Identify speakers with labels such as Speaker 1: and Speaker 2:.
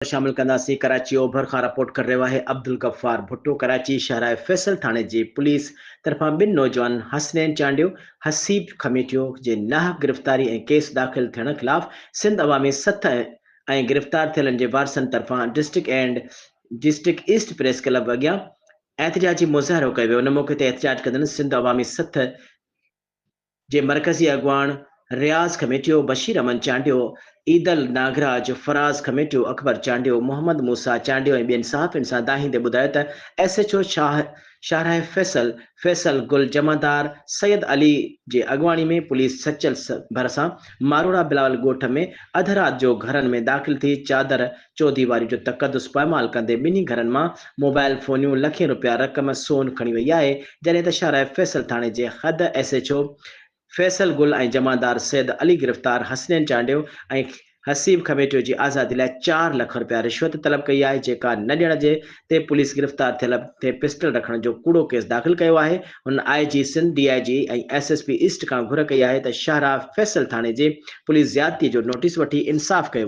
Speaker 1: شامل ڪنداسين ڪراچي اوڀر کان رپورٽ ڪري رهيو آهي عبدالغفار ڀٽو ڪراچي شاهراهه فيصل ٿاڻي جي پوليس طرفان ٻن نوجوان حسنين چانڊيو حسيب کميٽيو جي ناحق گرفتاري ۽ ڪيس داخل ٿيڻ خلاف سنڌ عوامي سٿ ۽ گرفتار ٿيلن جي وارثن طرفان district and district east press club اڳيان احتجاجي مظاهرو ڪيو ويو ان موقعي تي احتجاج ڪندڙن سنڌ عوامي سٿ جي مرڪزي اڳواڻ رياض کميٽيو، بشير احمد چانڊيو، عيدل ناگراج، فراز کميٽيو، اڪبر چانڊيو، محمد موسيٰ چانڊيو ۽ ٻين صحافين سان دانهيندي ٻڌايو ته ايس ايڇ او شاهراهه فيصل، فيصل گل جمعدار سيد علي جي اڳواڻي ۾ پوليس سچل ڀرسان ماروئڙا بلاول ڳوٺ ۾ اڌ رات جو گهرن ۾ داخل ٿي چادر چوديواري جو تقدس پائمال ڪندي ٻنهي گهرن مان موبائل فونيون، لکين رپيا رقم، سون کڻي وئي آهي، جڏهن ته شاهراهه فيصل ٿاڻي جي حد S H O Faisal Gul ۽ جمعدار سيد علي گرفتار حسنين چانڊيو ۽ حسيب کميٽيو جي آزادي لاء چار لک رپيا رشوت طلب ڪئي آهي، جيڪا نه ڏيڻ جي تي پوليس گرفتار ٿيل تي پسٽل رکڻ جو ڪوڙو ڪيس داخل ڪيو آهي، هن I G Sindh, D I G ۽ S S P east کان گهر ڪئي آهي ته شاهراهه فيصل ٿاڻي جي پوليس زيادتي جو نوٽيس وٺي انصاف ڪيو.